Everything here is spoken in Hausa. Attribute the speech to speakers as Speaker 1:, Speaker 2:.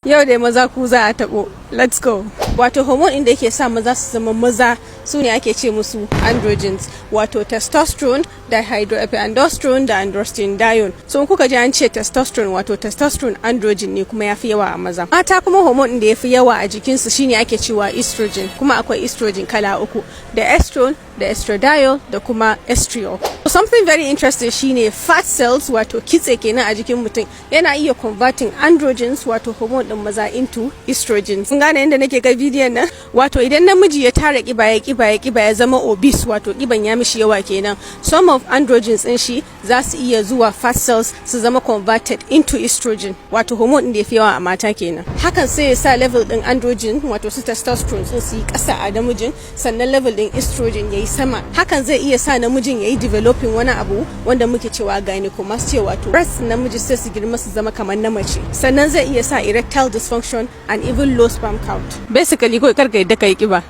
Speaker 1: Yau dai maza ku za a taɓo. Let's go. Wato hormone ɗin da yake sa maza su zama maza su ne ake ce musu androgens, wato testosterone, dehydroepiandrosterone da androstenedione. So in kuka ji an ce testosterone, wato testosterone androgen ne, kuma yafi yawa a maza. Mata kuma hormone ɗin da yafi yawa a jikinsu shine ake cewa estrogen, kuma akwai estrogen kala uku, da estrone da estradiol da kuma estriol. Something very interesting shine fat cells, wato kitse kenan a jikin mutum, yana iya converting androgens, wato hormone ɗin maza, into estrogens. Kun gane yadda nake ga bidiyon nan? Wato idan namiji ya tara kiba, ya kiba, ya kiba, ya zama obese, wato kiban ya mishi yawa kenan, some of androgens din shi za su iya zuwa fat cells su zama converted into estrogen, wato hormone din da ya fi yawa a mata kenan. Hakan sai ya sa level din androgen, wato su testosterone din, su yi kasa a namijin, sannan level din estrogen yayi sama. Hakan zai iya sa namijin yayi developing wani abu wanda muke cewa gynecomastia, wato breast namiji sai su girma su zama kamar na mace. Sannan zai iya sa erectile dysfunction and even low sperm count. Basically, kawai karka yadda kai kiba.